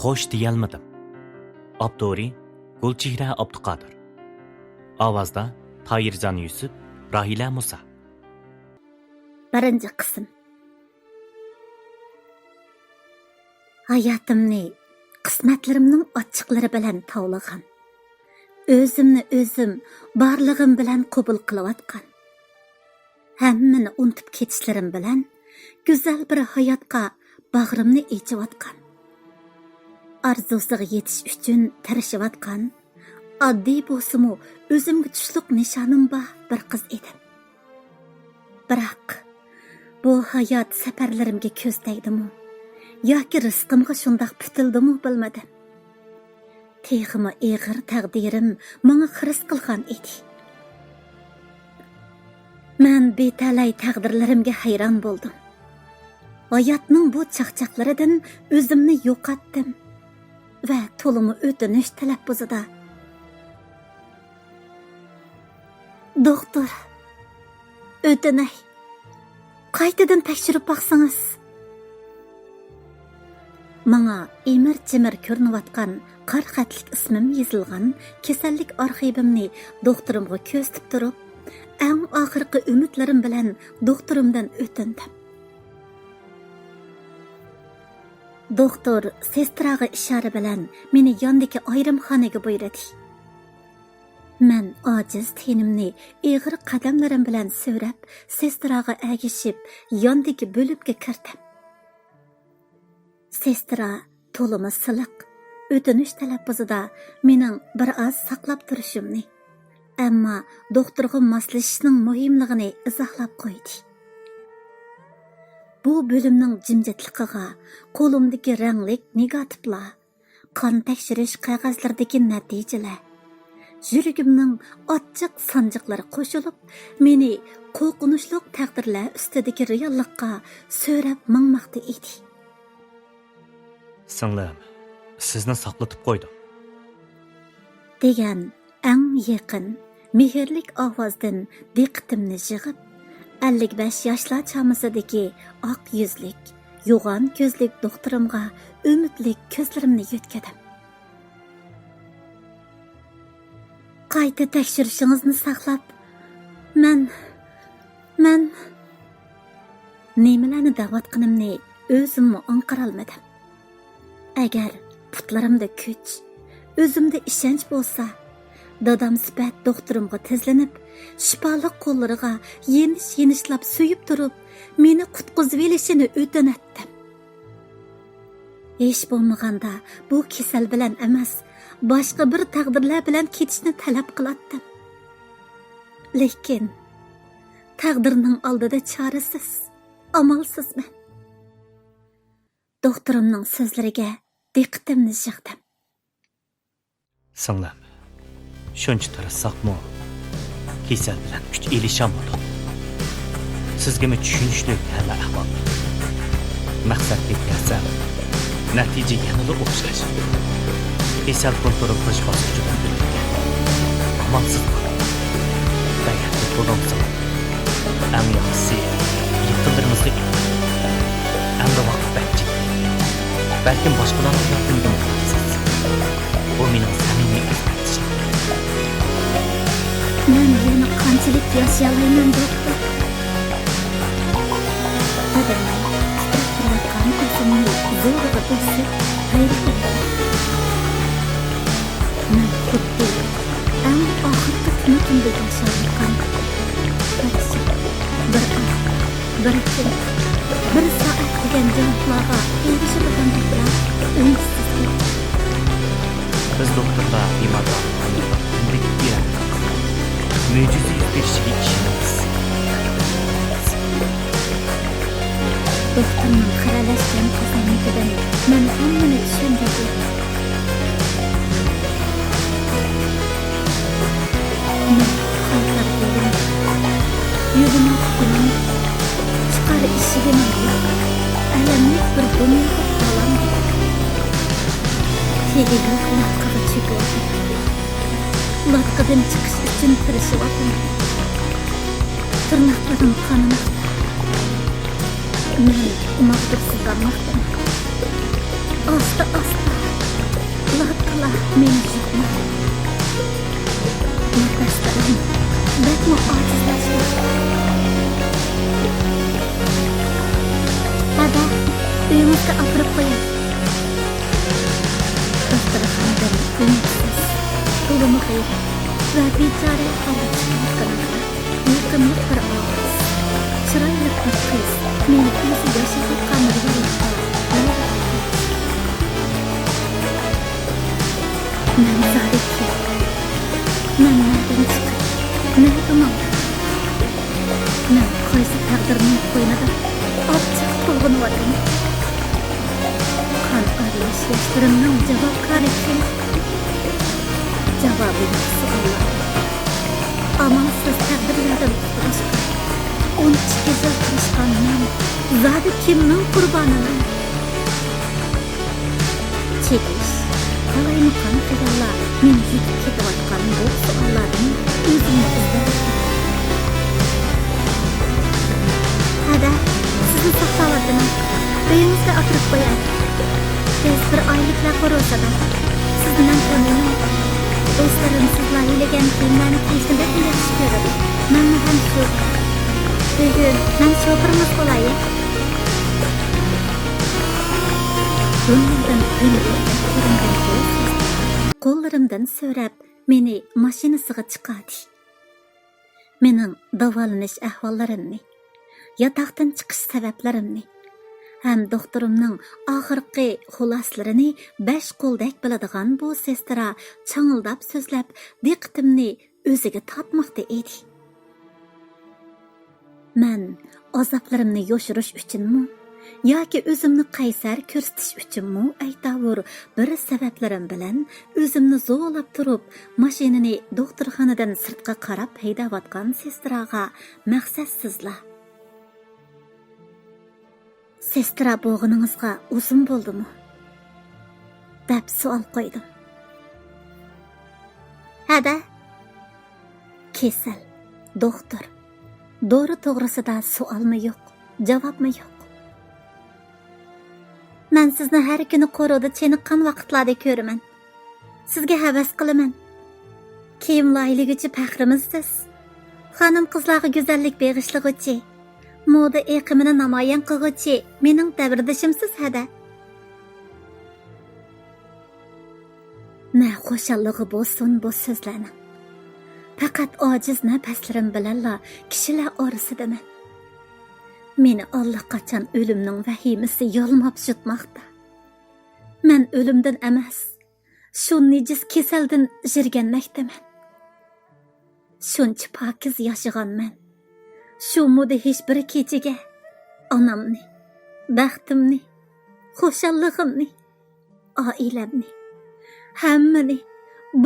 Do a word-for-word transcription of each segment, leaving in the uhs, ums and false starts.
خوش دېيەلمىدىم. ئاپتورى گۈلچېھرە ئابدۇقادىر. ئاۋازدا تاھىرجان يۈسۈپ، راھىلە مۇسا. بىرىنچى قىسىم. ھاياتىمنى قىسمەتلىرىمنىڭ ئاچچىقلىرى بىلەن تاۋلىغان، ئۆزۈمنى ئۆزۈم بارلىقىم بىلەن قوبۇل قىلىۋاتقان، ھەممىنى ئۇنتۇپ كېتىشلىرىم بىلەن گۈزەل بىر ھاياتقا باغرىمنى ئېچىۋاتقان، ئارزۇسىغا يېتىش ئۈچۈن تىرىشىۋاتقان، ئاددىي بولسىمۇ ئۆزۈمگە چۈشلۈك نىشانىم بار بىر قىز ئىدىم. بىراق، بۇ ھايات سەپەرلىرىمگە كۆز تەگدىمۇ ياكى رىزقىمغا شۇنداق پۈتۈلدىمۇ بىلمىدىم. تېخىمۇ ئېغىر تەقدىرىم ماڭا خىرىس قىلغان ئىدى. مەن بىتەلەي تەقدىرلىرىمگە ھەيران بولدۇم. ھاياتنىڭ بۇ چاقچاقلىرىدىن ئۆزۈمنى يوقاتتىم ۋە تولىمۇ ئۆتۈنۈش تەلەپپۇزىدا، دوختۇر، ئۆتۈنەي، قايتىدىن تەكشۈرۈپ باقسىڭىز. ماڭا ئىمىر-چىمىر كۆرۈنۈۋاتقان قارا خەتلىك ئىسمىم يېزىلغان كېسەللىك ئارخىۋىمنى دوختۇرۇمغا كۆرسىتىپ تۇرۇپ، ئەڭ ئاخىرقى ئۈمىدلىرىم بىلەن دوختۇرۇمدىن ئۆتۈندۈم. دوختۇر سېستراغا ئىشارە بىلەن مېنى ياندىكى ئايرىم خانىگە بۇيرۇدى. مەن ئاجىز تېنىمنى ئېغىر قەدەملىرىم بىلەن سۆرەپ، سېستراغا ئەگىشىپ، ياندىكى بۆلۈمگە كىردىم. سېسترا تولىمۇ سىلىق، ئۆتۈنۈش تەلەپپۇزىدا مېنىڭ بىر ئاز ساقلاپ تۇرۇشۇمنى، ئەمما دوختۇرغا ماسلىشىشنىڭ مۇھىملىقىنى ئىزاھلاپ قويدى. بۇ بۆلۈمنىڭ جىمجىتلىقىغا قولۇمدىكى رەڭلىك نېگاتىپلار، قان تەكشۈرۈش قەغەزلىرىدىكى نەتىجىلەر، يۈرىكىمنىڭ ئاچچىق سانجىقلىرى قوشۇلۇپ، مېنى قورقۇنچلۇق تەقدىرلەر ئۈستىدىكى رېئاللىققا سۆرەپ ماڭماقتا ئىدى. سىڭلىم، سىزنى ساقلىتىپ قويدۇم. دېگەن ئەڭ يېقىن، مېھىرلىك ئاۋازدىن دىققىتىمنى يىغىپ، ئەللىك بەش ياشلار چامىسىدىكى ئاق يۈزلۈك، يوغان كۆزلۈك دوختۇرۇمغا ئۈمىدلىك كۆزلىرىمنى يۆتكىدىم. قايتا تەكشۈرۈشىڭىزنى ساقلاپ، مەن، مەن نېمىلەرنى دەۋاتقىنىمنى ئۆزۈممۇ ئاڭقىرالمىدىم. ئەگەر پۇتلىرىمدا كۈچ، ئۆزۈمدە ئىشەنچ بولسا، دادام سۈپەت دوختۇرۇمغا تىزلىنىپ، شىپالىق قوللىرىغا يېنىش-يېنىشلاپ سۆيۈپ تۇرۇپ، مېنى قۇتقۇزۇۋېلىشىنى ئۆتۈنەتتىم. ھېچ بولمىغاندا بۇ كېسەل بىلەن ئەمەس، باشقا بىر تەقدىرلەر بىلەن كېتىشنى تەلەپ قىلاتتىم. لېكىن تەقدىرنىڭ ئالدىدا چارىسىز، ئامالسىزمەن. دوختۇرۇمنىڭ سۆزلىرىگە دىققىتىمنى يىغدىم. سىڭلىم، شۇنچە تىرىشساقمۇ، كېسەل بىلەن كۈچ ئېلىشالمىدۇق. سىزگىمۇ چۈشىنىشلىك ھەممە ئەھۋال. مەقسەتكە يەتسەم، نەتىجە يەنىلا ئوخشاش. كېسەل كونترول قىلىش باسقۇچىدىن ئۆتمىگەن. ئامالسىز قالدىم. بەيەردە بولۇڭ سىڭلىم. ئەڭ ياخشىسى، يېقىنلىرىڭىزغا ئېيتىڭ. ئەمدى ۋاقىت بەك جىددىي. بەلكىم باشقىلارنىڭ ياردىمىگە موھتاجسىز. بۇ مېنىڭ سەمىمىي ئىزدىنىشىم. مەن يەنە قانچىلىك ياشىيالايمەن، دوختۇر؟ بەدەننىڭ تىترەپ تۇرۇۋاتقان ئۆزۈمنى زورىغا بېسىپ، غەيرىتىم. مەن خۇددى ئەڭ ئاخىرقى تىنىقىمدا ياشاۋاتقان بىر شەپ، بىر ئاق، بىر تۈن، بىر سائەت دېگەن جاۋابلارغا ئېرىشىدىغاندەكلا ئۈمىدسىز ئىدىم. بىز دوختۇرلار بىمارلارغا ئايرىلغان كۈندىكى مۆجىزە يۈز بېرىشىگە ئىشىنىمىز. دوختۇرنىڭ خىرەلەشكەن قەسەملىكىدىن مەن ھەممىنى چۈشەندۈردى. مەن قايتار يېرىم، يۈدۈمەك كۈنۈم، چىقار ئىشىكىنىڭ يوق، ئەلەملىك بىر دۇنياغا بالاندى. تېگى يوق لايىقىغا چۆكۈۋاتىمەن. لايىقىدىن چىقىش ئۈچۈن تىرىشىۋاتىمەن. تىرناقلىرىم قانىماقتا. مەن ئۇناقتۇر سىزدانماقتىمەن. ئاستا-ئاستا ئاتقىلا مېنى يۇقما. يولداشلىرىم بەكمۇ ئاجىزلاشتى. ھەدە، ئۆيىڭىزگە ئاپىرىپ قوياي. دوختۇرخانىدىن ئۈنسىز، تولىمۇ غېرىب ۋە بىچارە ھالدا چىقىۋاتقىنىڭغا يېقىملىق بىر ئاۋاز، چىرايلىق بىر قىز مېنى ئۆزى ياشاۋاتقان يوللۇققا دەۋەت قىلدى. مەن زادى كىم؟ مەن نەدىن چىقىپ، نەگە ماڭدىم؟ مەن قايسى تەقدىرنىڭ قوينىدا ئاچچىق تولغىنىۋاتىمەن؟ قان ئارىلاش ياشلىرىمنىڭ جاۋابكارى كىم؟ جاۋابى يوق سوئاللار. ئامالسىز تەقدىرلەردىن قۇتۇلۇشقا ئون ئىككى يىل تىرىشقان مەن زادى كىمنىڭ قۇربانىمەن؟ چېكىش، قالايمىقان خىياللار مېنى يۈدۈپ كېتىۋاتقان بۇ سوئاللاردىن ئۆزۈمنى ئىزدەۋاتىمەن. ھەدە، سىزنى ساقلاۋاتىمەن. ئۆيىڭىزگە ئاپىرىپ قوياي. بىز بىر ئائىلىلىكلەر قۇرۇلسىدا. سىزنى مەن تونۇيمەن. دوستلىرىم سىزلار ھىيلىگەن كىيىملەرنى كىيىشنى بەكمۇ ياخشى كۆرىدۇ. مەنمۇ ھەم شۇ. بۈگۈن مەن شوپۇرىڭىز بولايىن. دۇنيادىن ئۆمرۈمدە كۆرۈنگەن بۇ سۆز قوللىرىمدىن سۆرەپ، مېنى ماشىنىسىغا چىقاردى. مېنىڭ داۋالىنىش ئەھۋاللىرىمنى، ياتاقتىن چىقىش سەۋەبلىرىمنى ھەم دوختۇرۇمنىڭ ئاخىرقى خۇلاسىلىرىنى بەش قولدەك بىلىدىغان بۇ سېسترا چاڭىلداپ سۆزلەپ، دىققىتىمنى ئۆزىگە تارتماقتا ئىدى. مەن ئازابلىرىمنى يوشۇرۇش ئۈچۈنمۇ ياكى ئۆزۈمنى قەيسەر كۆرسىتىش ئۈچۈنمۇ، ئەيتاۋۇر، بىر سەۋەبلىرىم بىلەن ئۆزۈمنى زورلاپ تۇرۇپ، ماشىنىنى دوختۇرخانىدىن سىرتقا قاراپ ھەيدەۋاتقان سېستراغا مەقسەتسىزلا، «سېسترا بولغىنىڭىزغا ئۇزۇن بولدىمۇ؟» دەپ سوئال قويدۇم. ھەدە، كېسەل، دوختۇر، دورا توغرىسىدا سوئالمۇ يوق، جاۋابمۇ يوق. مەن سىزنى ھەر كۈنى قورۇدا چېنىققان ۋاقىتلاردا كۆرىمەن. سىزگە ھەۋەس قىلىمەن. كىيىم لايىھىلىگۈچى پەخرىمىزسىز. خانىم-قىزلارغا گۈزەللىك بېغىشلىغۇچى، مودا ئېقىمىنى نامايان قىلغۇچى مېنىڭ دەۋردىشىمسىز ھەدە. نە خۇشاللىقى بولسۇن بۇ سۆزلەرنىڭ. پەقەت ئاجىز نەپەسلىرىم بىلەنلا كىشىلەر ئارىسىدىمەن. مېنى ئاللىقاچان ئۆلۈمنىڭ ۋەھىمىسى يالماپ يۇتماقتا. مەن ئۆلۈمدىن ئەمەس، شۇ نىجىس كېسەلدىن يىرگەنمەكتىمەن. شۇنچە پاكىز ياشىغان مەن، شۇ مۇدھىش بىر كېچىگە ئانامنى، بەختىمنى، خۇشاللىقىمنى، ئائىلەمنى، ھەممىنى،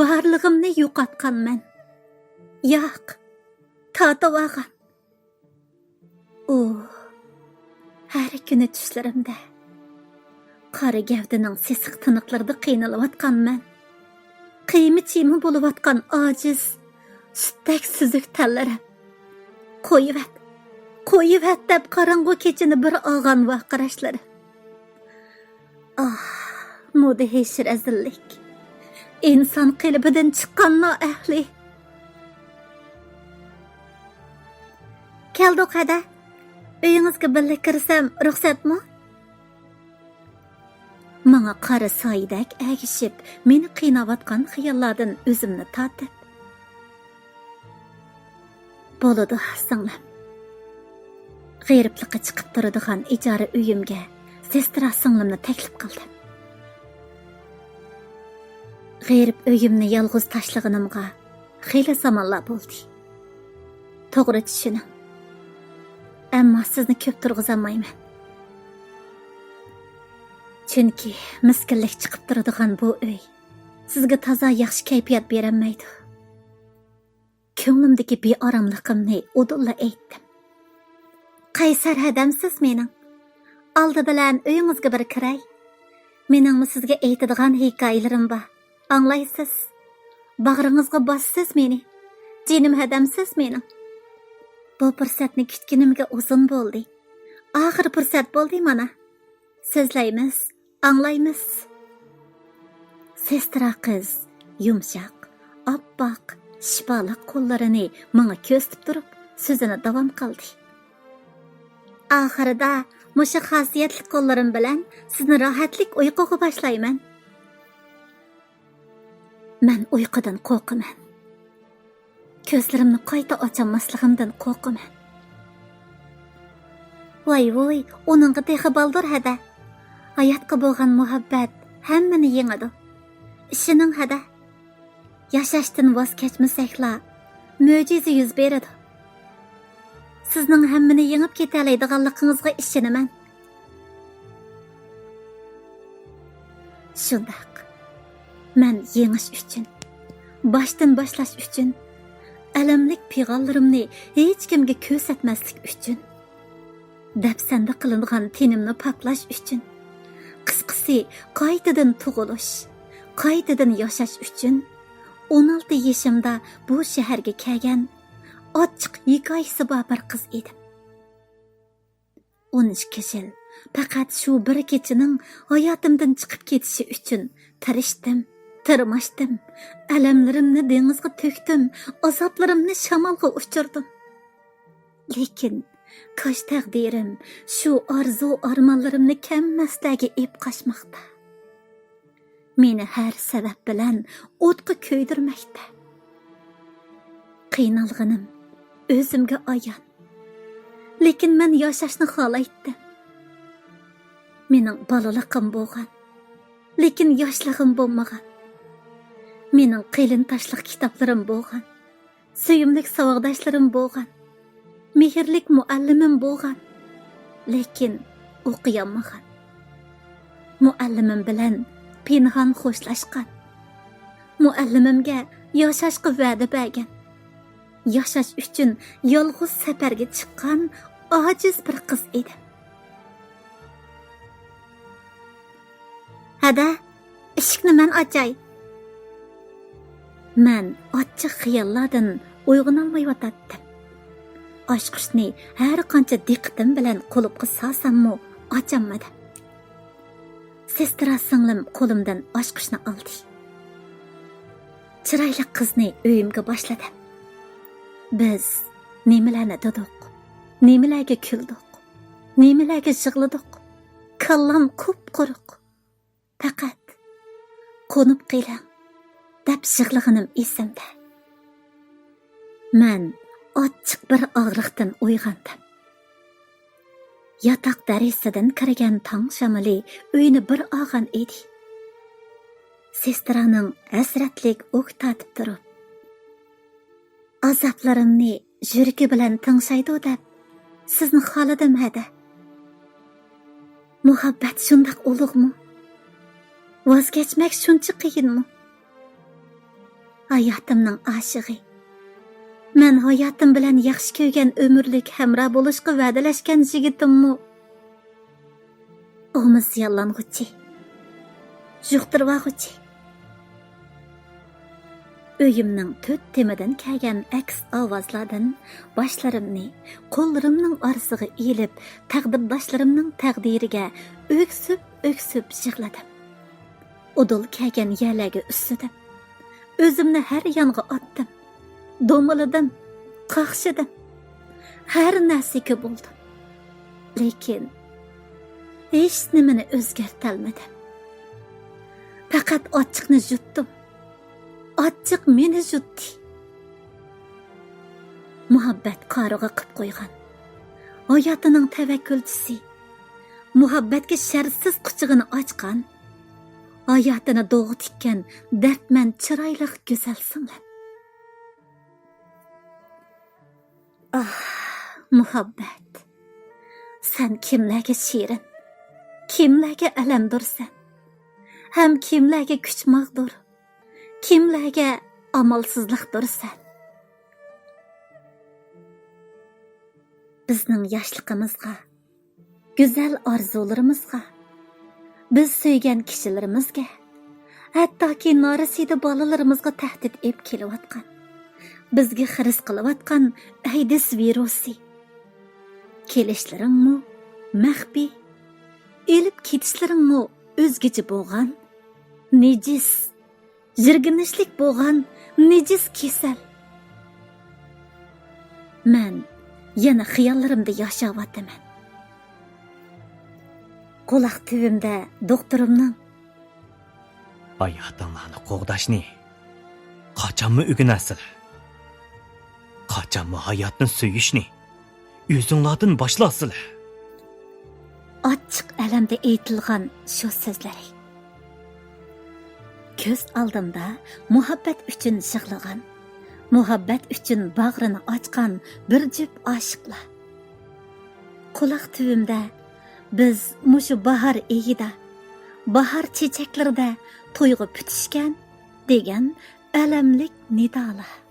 بارلىقىمنى يوقاتقان مەن. ياق، تارتىۋالغان. ئۇ، ھەر كۈنى چۈشلىرىمدە قارا گەۋدىنىڭ سېسىق تىنىقلىرىدا قىينىلىۋاتقان مەن. قىيما-چىيما بولۇۋاتقان ئاجىز، سۈتتەك سۈزۈك تەنلىرىم. «قويۇۋەت، قويۇۋەت» دەپ قاراڭغۇ كېچىنى بىر ئالغان ۋارقىراشلىرىم. ئاھ، مۇدھىش رەزىللىك! ئىنسان قېلىپىدىن چىققان نائەھلى! كەلدۇق ھەدە. ئۆيىڭىزگە بىللە كىرسەم رۇخسەتمۇ؟ ماڭا قارا سايىدەك ئەگىشىپ، مېنى قىيناۋاتقان خىياللاردىن ئۆزۈمنى تارتىپ، بولىدۇ، سىڭلىم. غېرىبلىققا چىقىپ تۇرىدىغان ئىجارە ئۆيۈمگە سېسترا سىڭلىمنى تەكلىپ قىلدىم. غېرىب ئۆيۈمنى يالغۇز تاشلىغىنىمغا خېلى زامانلار بولدى. توغرا چۈشىنىڭ. ئەمما سىزنى كۆپ تۇرغۇزالمايمەن. چۈنكى مىسكىنلىك چىقىپ تۇرىدىغان بۇ ئۆي سىزگە تازا ياخشى كەيپىيات بېرەلمەيدۇ. كۆڭلۈمدىكى بىئاراملىقىمنى ئۇدۇللا ئېيتتىم. قەيسەر ھەدەمسىز مېنىڭ. ئالدى بىلەن ئۆيىڭىزگە بىر كىرەي. مېنىڭمۇ سىزگە ئېيتىدىغان ھېكايىلىرىم بار. ئاڭلايسىز. باغرىڭىزغا باسىسىز مېنى. جېنىم ھەدەمسىز مېنىڭ. بۇ پۇرسەتنى كۈتكىنىمگە ئۇزۇن بولدى. ئاخىرى پۇرسەت بولدى مانا. سۆزلەيمىز. ئاڭلايمىز. سېسترا قىز يۇمشاق، ئاپئاق، شىپالىق قوللىرىنى ماڭا كۆرسىتىپ تۇرۇپ، سۆزىنى داۋام قىلدى. ئاخىرىدا مۇشۇ خاسىيەتلىك قوللىرىم بىلەن سىزنى راھەتلىك ئۇيقۇغا باشلايمەن. مەن ئۇيقۇدىن قورقىمەن. كۆزلىرىمنى قايتا ئاچالماسلىقىمدىن قورقىمەن. ۋاي ۋۇي، ئۇنىڭغا تېخى بالدۇر ھەدە. ھاياتقا بولغان مۇھەببەت ھەممىنى يېڭىدۇ. ئىشىنىڭ ھەدە. ياشاشتىن ۋاز كەچمىسەكلا، مۆجىزە يۈز بېرىدۇ. سىزنىڭ ھەممىنى يېڭىپ كېتەلەيدىغانلىقىڭىزغا ئىشىنىمەن. شۇنداق. مەن يېڭىش ئۈچۈن، باشتىن باشلاش ئۈچۈن، ئەلەملىك پىغانلىرىمنى ھېچكىمگە كۆرسەتمەسلىك ئۈچۈن، دەپسەندە قىلىنغان تېنىمنى پاكلاش ئۈچۈن، قىسقىسى، قايتىدىن تۇغۇلۇش، قايتىدىن ياشاش ئۈچۈن ئون ئالتە يېشىمدا بۇ شەھەرگە كەلگەن ئاچچىق ھېكايىسى بار بىر قىز ئىدىم. ئون ئىككى يىل پەقەت شۇ بىر كېچىنىڭ ھاياتىمدىن چىقىپ كېتىشى ئۈچۈن تىرىشتىم، تىرماشتىم، ئەلەملىرىمنى دېڭىزغا تۆكتۈم، ئازابلىرىمنى شامالغا ئۇچۇردۇم. لېكىن كاش تەقدىرىم شۇ ئارزۇ-ئارمانلىرىمنى كەممەسلەرگە ئېلىپ قاچماقتا. مېنى ھەر سەۋەب بىلەن ئوتقا كۆيدۈرمەكتە. قىينالغىنىم ئۆزۈمگە ئايان. لېكىن مەن ياشاشنى خالايتتىم. مېنىڭ بالىلىقىم بولغان، لېكىن ياشلىقىم بولمىغان. مېنىڭ قېلىن تاشلىق كىتابلىرىم بولغان، سۆيۈملۈك ساۋاقداشلىرىم بولغان، مېھىرلىك مۇئەللىمىم بولغان، لېكىن ئوقۇيالمىغان. مۇئەللىمىم بىلەن پىنھان خوشلاشقان. مۇئەللىمىمگە ياشاشقا ۋەدە بەرگەن. ياشاش ئۈچۈن يالغۇز سەپەرگە چىققان ئاجىز بىر قىز ئىدىم. ھەدە، ئىشىكنى مەن ئاچاي. مەن ئاچچىق خىياللاردىن ئويغىنالمايۋاتاتتىم. ئاچقۇچنى ھەر قانچە دىققىتىم بىلەن قۇلۇپقا سالساممۇ ئاچالمىدىم. سېسترا سىڭلىم قولۇمدىن ئاچقۇچنى ئالدى. چىرايلىق قىزنى ئۆيۈمگە باشلىدىم. بىز نېمىلەرنى دېدۇق، نېمىلەرگە كۈلدۇق، نېمىلەرگە يىغلىدۇق. كاللام قۇپقۇرۇق. پەقەت «قونۇپ قېلىڭ» دەپ يىغلىغىنىم ئېسىمدە. مەن ئاچچىق بىر ئاغرىقتىن ئويغاندىم. ياتاق دېرىزىسىدىن كىرگەن تاڭ شامىلى ئۆينى بىر ئالغان ئىدى. سېسترانىڭ ھەسرەتلىك ئۇھ تارتىپ تۇرۇپ، ئازابلىرىمنى يۈرىكى بىلەن تىڭشايدۇ دەپ سىزنى خالىدىم ھەدە. مۇھەببەت شۇنداق ئۇلۇغمۇ؟ ۋاز كەچمەك شۇنچە قىيىنمۇ؟ ھاياتىمنىڭ ئاشىقى، مەن ھاياتىم بىلەن ياخشى كۆرگەن ئۆمۈرلۈك ھەمراھ بولۇشقا ۋەدىلەشكەن يىگىتىممۇ؟ ئۇمۇ زىيانلانغۇچى، يۇقتۇرۇۋالغۇچى. ئۆيۈمنىڭ تۆت تېمىدىن كەلگەن ئەكس ئاۋازلاردىن باشلىرىمنى قوللىرىمنىڭ ئارىسىغا ئېلىپ، تەقدىرداشلىرىمنىڭ تەقدىرىگە ئۆكسۈپ-ئۆكسۈپ يىغلىدىم. ئۇدۇل كەلگەن يەرلەرگە ئۈسسىدىم. ئۆزۈمنى ھەر يانغا ئاتتىم. دومىلىدىم، قاقشىدىم. ھەر نەرسىگە بولدۇم. لېكىن ھېچنېمىنى ئۆزگەرتەلمىدىم. پەقەت ئاچچىقنى يۇتتۇم. ئاچچىق مېنى يۇتتى. مۇھەببەت قارىغا قىپ قويغان، ھاياتىنىڭ تەۋەككۈلچىسى، مۇھەببەتكە شەرتسىز قۇچىقىنى ئاچقان، ھاياتىنى دوغا تىككەن دەردمەن چىرايلىق گۈزەل سىڭلىم. ئاھ، مۇھەببەت! سەن كىملەرگە شېرىن، كىملەرگە ئەلەمدۇرسەن، ھەم كىملەرگە كۈچ ماغدۇر، كىملەرگە ئامالسىزلىقتۇر سەن. بىزنىڭ ياشلىقىمىزغا، گۈزەل ئارزۇلىرىمىزغا، بىز سۆيگەن كىشىلىرىمىزگە، ھەتتاكى نارەسىدە بالىلىرىمىزغا تەھدىت ئېلىپ كېلىۋاتقان، بىزگە خىرىس قىلىۋاتقان ئەيدىز ۋىرۇسى. كېلىشلىرىڭمۇ مەخپىي، ئېلىپ كېتىشلىرىڭمۇ ئۆزگىچە بولغان نىجىس يىرگىنچلىك بولغان نىجىس كېسەل. مەن يەنە خىياللىرىمدا ياشاۋاتىمەن. قۇلاق تۈۋىمدە دوختۇرۇمنىڭ، ھاياتىڭلارنى قوغداشنى قاچانمۇ ئۆگىنەرسىلەر؟ قاچانمۇ ھاياتنى سۆيۈشنى ئۆزۈڭلاردىن باشلارسىلەر؟ ئاچچىق ئەلەمدە ئېيتىلغان شۇ سۆزلىرى. كۆز ئالدىمدا مۇھەببەت ئۈچۈن يىغلىغان، مۇھەببەت ئۈچۈن باغرىنى ئاچقان بىر جۈپ ئاشىقلار. قۇلاق تۈۋىمدە، بىز مۇشۇ باھار ئېيىدا، باھار چېچەكلىرىدە تويغا پۈتۈشكەن دېگەن ئەلەملىك نىدالار.